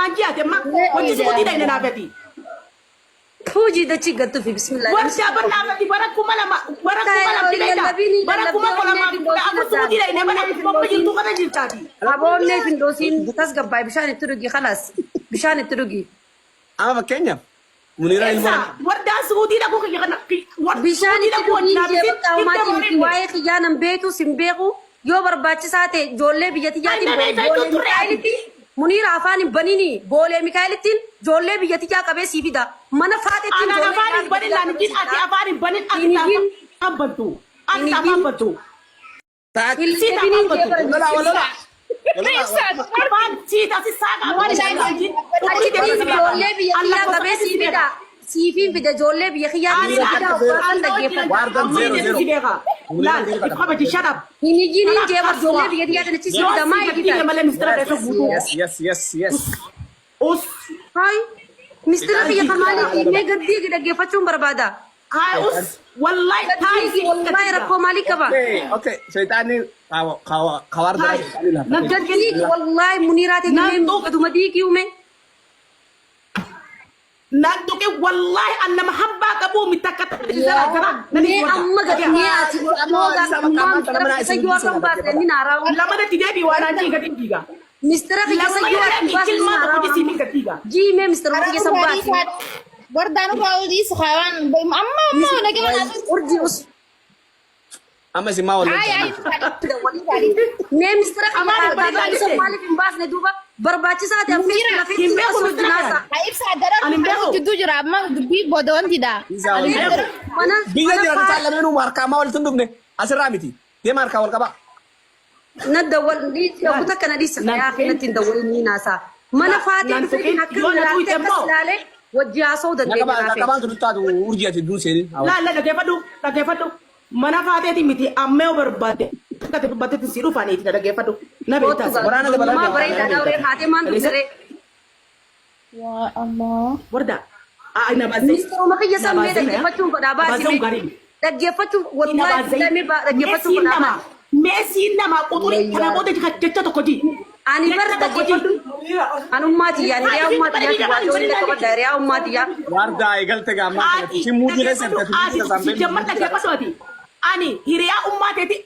Naan ji'ate amma hojii suutii dhayne naafati. Hojii dachii gattuu fi bismillah. Wardaa bar naafati bara 2000 bara 2000 beekta bara 2014 suutii dhayne bara kuma jirtu kana jirtaati. Aboonnee findoosiin tasgabbaa'e, bishaan itti dhugi, khalaas, bishaan itti dhugi. Amma fakkeenyaaf Muniiraa ilmoo Ibsa wardaan suutii dhaquu kiyya kana Bishaan suutii itti dhaquu dhugii naafisi jee bakka homaatii miti, waa'ee kiyyaa nan beeku sin beeku. Yoo barbaachisaa ta'e ijoollee biyya tiyyaatiin Anna beektaa boolee turre ati. Mikaa'elitti Muniira afaan hin banini, boolee Mikaa'elittiin ijoollee biyya tiyyaa qabee sii fida, mana faaxettiin Anaan ijoollee afaan hin biyya banin tiyyaa naan qabee hin sii ati fida. afaan hin banin ati Hin iyyin. afaan bantu ati Hin afaan iyyin. bantu. Taak. Hin Siit lallabiniin afaan jee bara. bantu. Walola walola. Walola. Afaan siit asi saaqa afaan hin Achitti ijoollee biyya kiyyaa qabee sii fida. Siifiin fida, ijoollee biyya kiyyaa sii fida, obbaasan dhaggeeffadha. Waardan zero zero. Laal, if kabaji, shut up. Hin iyyiniin jee bar ijoollee biyya kiyyaa achi sii fida, maa iyyitan? Malee mistira keessa guutuu. Yes. Us. Hayi, mistira kiyya kan maaliif mee gaddii dhaggeeffachuun barbaada. Haa, us. Wallahi taayii. Wallahi rakkoo maalii qaba? Okay. Shayxaanni kawaar dara shayxaanni lafa. Gaddii wallahi Muniiraa ta'e mee gaduma diigii uume. Nan tuqe, wallahi an nama hambaa qabu miti akka jara. Mee amma gad mee ati ammoo mistira kiyya sayyoo akka hin baasne inni naaraa. Lamada itti deebi waan aan gadi diiga. Mistira kiyya sayyoo akka hin baasne inni Kilmaa tokko naaraa. jisiin gadi diiga. Jii mee mistira kiyya san baasi. Wardaan irraa olii waan amma amma nagama naa. Urjii us. Amma isin maa wal Ay ay. Mee mistira kiyya Afaan hin barbaachisaa basin. maaliif hin baasne duuba? Barbaachisaa ta'e affeetti lafeetti Hin beeku osoo mistira jinaasa. Ha, ibsa daran Ani hin beeku. jidduu jira amma dubbii booda wantidha. Mana Biyya mana jiran isaan lameenuu harkaa maa walitti hin dhufne asirraa miti. Deema, harkaa wal qabaa. Na dawwal kuta kana dhiisa, yaa fi natti hin dawwalin ni naasaa. Mana faatee Nan dhufee tuqin. akka Yoo na ilaaltee tuqxe akkas immoo. ilaalee wajji haasa'uu dandeenya Naqabaan naafee. naqabaan tun taatu urjii ati duun seenin. Laal, la dhaggeeffadhu, dhaggeeffadhu. Mana faateeti miti, amma yoo barbaadde akka ta'e barbaaddetti si dhufaniiti, na dhaggeeffadhu. Na Kootu beektaas. Waraana dabalaa maa deema. bareedaadha waree haatee maan dubbisee. Yaa Allah. Warda. Na baasee. Ministeeruma kiyya san mee dhaggeeffachuun fedhaa baasi mee. Dhaggeeffachuun wallahi billahi mee dhaggeeffachuun Meesiin fedhaa nama. baasi. Meesiin nama quxurii kana booda jecha tokko ji. Ani bar dhaggeeffadhu. Anummaa tiyyaan hiriyaa ummaa tiyyaati waajoo illee qabadha hiriyaa ummaa tiyyaa. Waardaa eegalte gaammaa kana. Ati Isin muudii keessa dhaggeeffadhu, jirti. ati si jammar dhaggeeffadhu ati. Ani hiriyaa ummaa teeti,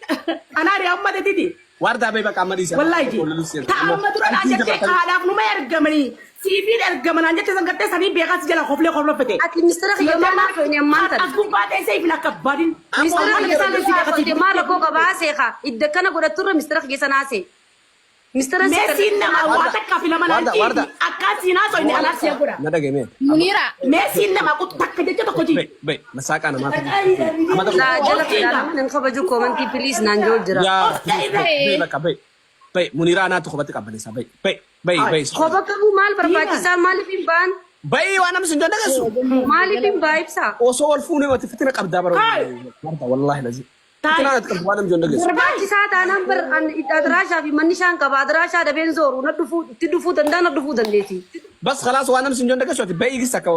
anaa hiriyaa ummaa teetiiti. Waardaa bee bakka amma dhiisa. Wallahi ji. Ta amma dura naan jettee haadhaaf numa ergamanii siifiin ergamanaan jette san gartee sanii beekaa si jala koflee koflofete. Ati mistira kiyya maal haasofne ammaan tana? As gubbaa teessee ifin akka badin. Mistira kiyya san haasofte maal rakkoo qabaa seeqa? Idda kana godhatturra mistira kiyya san haasee. Mistira si Meesiin nama waa takkaa fi lama naan Warda, warda. ciiti. Akkaan siin haasofne anaaf si'a godha. Na dhagee. Muniira. Meesiin nama quxu takka jecha tokko ji. Bay bay masaaqaa namaa fi. Amma tokko. Laa jala fedhaa nama nan kabaju koomantii please naan joo jira. Yaa bay bakka bay bay Muniiraa anaatu kophatti qabbaneessa bay bay bay bay. Kopha qabu maal barbaachisaa, maaliif hin ba'an? Bay waan namni sin dandageessu. Maaliif hin ba'a ibsaa? Osoo wal fuunee wati fitina qabdaa bara. Warda wallahi lazi. Fitina ati qabdu waan namni sin dandageessu. Barbaachisaa taanaan bar an adiraashaa fi manni ishaan qaba, adiraashaa dhabeen zooru na dhufuu itti dhufuu danda'a, na dhufuu dandeeti. Bas khalaas, waan namni sin dandageessu ati bay igis akka.